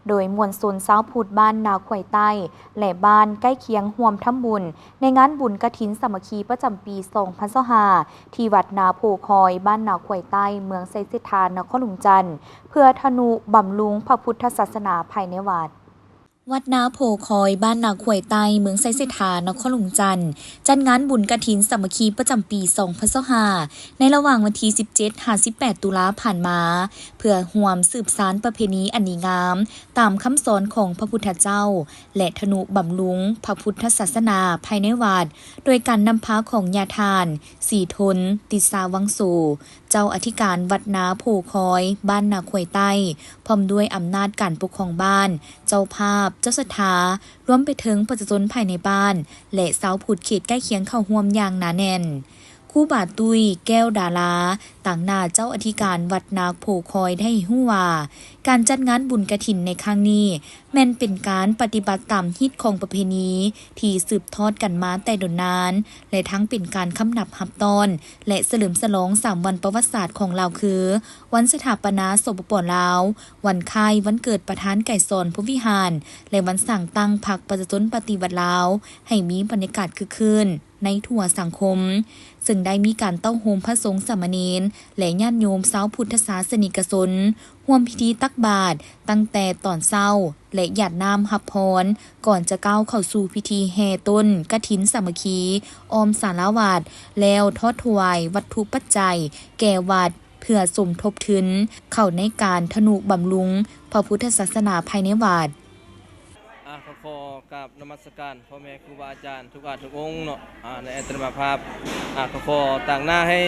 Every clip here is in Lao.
ໂດຍມວນຊົນຊາວພຸດບ້ານນາຄວາຍໃຕ້ ແລະ ບ້ານໃກ້ຄຽງຮ່ວມທຳບຸນໃນງານບຸນກະຖິນສາມັກຄີປະຈຳປີສອງພັນຊາວຫ້າ ທີ່ວັດນາໂພຄອຍ ບ້ານນາຄວາຍໃຕ້ ເມືອງໄຊເສດຖາ ນະຄອນຫຼວງຈັນ ເພື່ອທະນຸບຳລຸງພະພຸດທະສາສະໜາພາຍໃນວັດ. ວັດນາໂພຄອຍ ບ້ານນາຄວາຍໃຕ້ ເມືອງໄຊເສດຖາ ນະຄອນຫຼວງຈັນ ຈັດງານບຸນກະຖິນສາມັກຄີປະຈຳປີສອງພັນຊາວຫ້າ ໃນລະຫວ່າງວັນທີສິບເຈັດ ຫາ ສິບແປດ ຕຸລາຜ່ານມາ ເພື່ອຮ່ວມສືບສານປະເພນີອັນດີງາມ ຕາມຄຳສອນຂອງພະພຸດທະເຈົ້າ ແລະ ທະນຸບຳລຸງພະພຸດທະສາສະໜາພາຍໃນວັດ ໂດຍການນຳພາຂອງຍາທ່ານ ສີທົນ ຕິດສາວັງໂສ ເຈົ້າອະທິການວັດນາໂພຄອຍ ບ້ານນາຄວາຍໃຕ້ ພ້ອມດ້ວຍອຳນາດການປົກຄອງບ້ານ, ເຈົ້າພາບ, ເຈົ້າສັດທາ, ລວມໄປເຖິງປະຊາຊົນພາຍໃນບ້ານ ແລະ ຊາວພຸດເຂດໃກ້ຄຽງເຂົ້າຮ່ວມຢ່າງໜາແໜ້ນ. ຄູບາຕຸ້ຍ ແກ້ວດາລາ ຕາງໜ້າເຈົ້າອະທິການວັດນາໂພຄອຍໄດ້ໃຫ້ຮູ້ວ່າ ການຈັດງານບຸນກະຖິນໃນຄັ້ງນີ້ ແມ່ນເປັນການປະຕິບັດຕາມຮີດຄອງປະເພນີທີ່ສືບທອດກັນມາແຕ່ດົນນານ ແລະ ທັງເປັນການຄຳນັບຮັບຕ້ອນ ແລະ ສະເຫຼີມສະຫຼອງສາມວັນປະຫວັດສາດຂອງລາວຄື ວັນສະຖາປະນາ ສປປ ລາວ, ວັນຄ້າຍວັນເກີດປະທານໄກສອນ ພົມວິຫານ ແລະ ວັນສ້າງຕັ້ງພັກປະຊາຊົນປະຕິວັດລາວ ໃຫ້ມີບັນຍາກາດຄຶກຄື້ນໃນທົ່ວສັງຄົມ, ເຊິ່ງໄດ້ມີການເຕົ້າໂຮມພະສົງສາມະເນນ ແລະ ຍາດໂຍມຊາວພຸດທະສາສະນິກະຊົນ ຮ່ວມພິທີຕັກບາດຕັ້ງແຕ່ຕອນເຊົ້າ ແລະ ຢາດນ້ຳຮັບພອນ ກ່ອນຈະກ້າວເຂົ້າສູ່ພິທີແຫ່ຕົ້ນກະຖິນສາມັກຄີອ້ອມສາລາວັດ ແລ້ວທອດຖວາຍວັດຖຸປັດໄຈແກ່ວັດ ເພື່ອສົມທົບທຶນເຂົ້າໃນການທະນຸບຳລຸງພະພຸດທະສາສະໜາພາຍໃນວັດ. ອາ ກໍຂໍກາບນະມັດສະການພໍ່ແມ່ຄູບາອາຈານທຸກອານທຸກອົງເນາະ ອາ ໃນອັດຕະມາພາບ ອາ ກໍຂໍຕາງໜ້າໃຫ້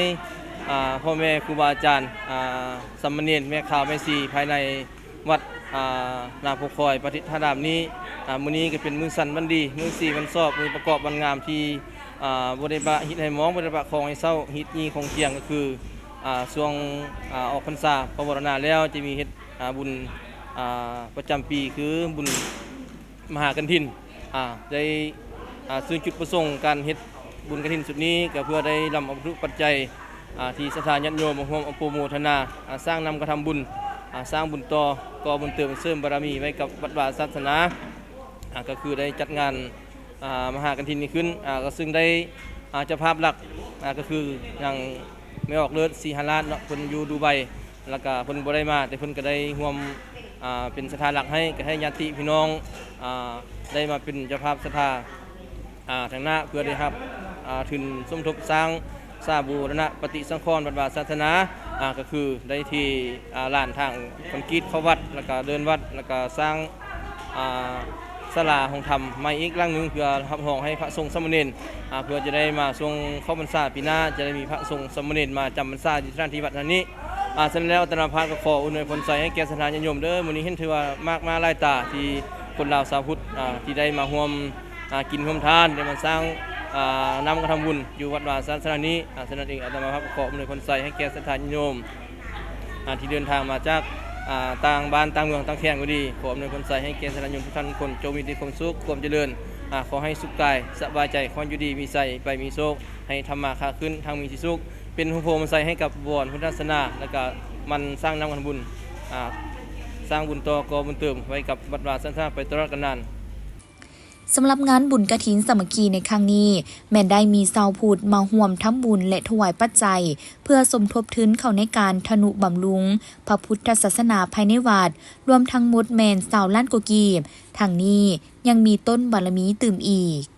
ອາ ພໍ່ແມ່ຄູບາອາຈານ ອາ ສາມະເນນ ແມ່ຂາວແມ່ຊີ ພາຍໃນວັດ ອາ ນາໂພຄອຍປະດິດທາລາມນີ້ ອາ ມື້ນີ້ກໍເປັນມື້ສັນວັນດີ ມື້ສີວັນຊອບ ມື້ປະກອບວັນງາມທີ່ ອາ ບໍ່ໄດ້ປະຮີດໃຫ້ໝອງ ບໍ່ໄດ້ປະຄອງໃຫ້ເສົ້າ ຮີດຍີ່ຂອງກຽງ ກໍຄື ອາ ຊ່ວງ ອາ ອອກພັນສາ ປະວາລະນາແລ້ວ ຈະມີເຮັດ ອາ ບຸນ ອາ ປະຈຳປີ ຄືບຸນມະຫາກັນຖິນ ອາ ໄດ້ ອາ ຊຶ່ງຈຸດປະສົງການເຮັດບຸນກະຖິນຊຸດນີ້ ກໍເພື່ອໄດ້ນຳເອົາວັດຖຸປັດໄຈ ອາ ທີ່ສັດທາຍາດໂຍມມາຮ່ວມອະນຸໂມທະນາ ອາ ສ້າງນຳກະທຳບຸນ ອາ ສ້າງບຸນຕໍ່ ກໍ່ບຸນເຕີມເສີມບາລະມີໄວ້ກັບວັດວາສາສະໜາ ອາ ກໍຄືໄດ້ຈັດງານ ອາ ມະຫາກັນຖິນນີ້ຂຶ້ນ ອາ ກໍຊຶ່ງໄດ້ ອາ ເຈົ້າພາບຫຼັກ ອາ ກໍຄືນາງແມ່ອອກເລີດ ສີຫາລາດເນາະ ເພິ່ນຢູ່ດູໄບ ແລ້ວກະເພິ່ນບໍ່ໄດ້ມາ ແຕ່ເພິ່ນກໍໄດ້ຮ່ວມ ອາ ເປັນສັດທາຫຼັກໃຫ້ ກໍໃຫ້ຍາດຕິພີ່ນ້ອງ ອາ ໄດ້ມາເປັນເຈົ້າພາບສັດທາ ອາ ທາງໜ້າ ເພື່ອໄດ້ຮັບ ອາ ທຶນສົມທົບສ້າງ ສາບູລະນະປະຕິສັງຂອນວັດວາສາສະໜາ ອາ ກໍຄືໄດ້ເທ ອາ ລານທາງຄອນກຣີດເຂົ້າວັດ ແລ້ວກະເດີ່ນວັດ ແລ້ວກະສ້າງ ອາ ສາລາຫ້ອງທຳໃໝ່ອີກຫຼັງໜຶ່ງ ເພື່ອຮັບຮອງໃຫ້ພະສົງສາມະເນນ ອາ ເພື່ອຈະໄດ້ມາຊ່ວງເຂົ້າພັນສາປີໜ້າ ຈະໄດ້ມີພະສົງສາມະເນນມາຈຳພັນສາຢູ່ສະຖານທີ່ວັດແຫ່ງນີ້ ອາ ສະນັ້ນແລ້ວ ອາດຕະມາພາບກໍຂໍອຳນວຍພົນໄຊໃຫ້ແກ່ສັດທາຍາດໂຍມເດີ ມື້ນີ້ເຫັນຖືວ່າມາກມາຫຼາຍຕາທີ່ຄົນລາວຊາວພຸດ ອາ ທີ່ໄດ້ມາຮ່ວມ ອາ ກິນຮ່ວມທານ ໄດ້ມາສ້າງ ອາ ນຳກະທຳບຸນຢູ່ວັດວາສາສະໜານີ້ ອາ ສະນັ້ນເອງ ອາດຕະມາພາບຂໍອຳນວຍພົນໄຊໃຫ້ແກ່ສັດທາຍາດໂຍມ ອາ ທີ່ເດີນທາງມາຈາກ ອາ ຕ່າງບ້ານຕ່າງເມືອງຕ່າງແຂວງກໍດີ ຂໍອຳນວຍພົນໄຊໃຫ້ແກ່ສັດທາຍາດໂຍມທຸກທ່ານທຸກຄົນ ຈົ່ງມີແຕ່ຄວາມສຸກຄວາມຈະເລີນ ອາ ຂໍໃຫ້ສຸກກາຍສະບາຍໃຈ ຂໍຢູ່ດີມີໄຊ ໄປມີໂຊກ ໃຫ້ທຳມາຄ້າຂຶ້ນ ຮັ່ງມີສີສຸກ ເປັນໂພໂພມໃສ່ໃຫ້ກັບວອນພຸດທະສາສະໜາ ແລ້ວກະໝັ່ນສ້າງນຳກະທຳບຸນ ອາ ສ້າງບຸນຕໍ່ກໍ່ບຸນເຕີມໄວ້ກັບວັດວາສາສະໜາໄປຕະຫຼອດການນານ. ສຳລັບງານບຸນກະຖິນສາມັກຄີໃນຄັ້ງນີ້ ແມ່ນໄດ້ມີຊາວພຸດມາຮ່ວມທຳບຸນ ແລະ ຖວາຍປັດໄຈ ເພື່ອສົມທົບທຶນເຂົ້າໃນການທະນຸບຳລຸງພະພຸດທະສາສະໜາພາຍໃນວັດ ລວມທັງໝົດແມ່ນຊາວລ້ານກວ່າກີບ. ທັງນີ້ຍັງມີຕົ້ນບາລະມີຕື່ມອີກ.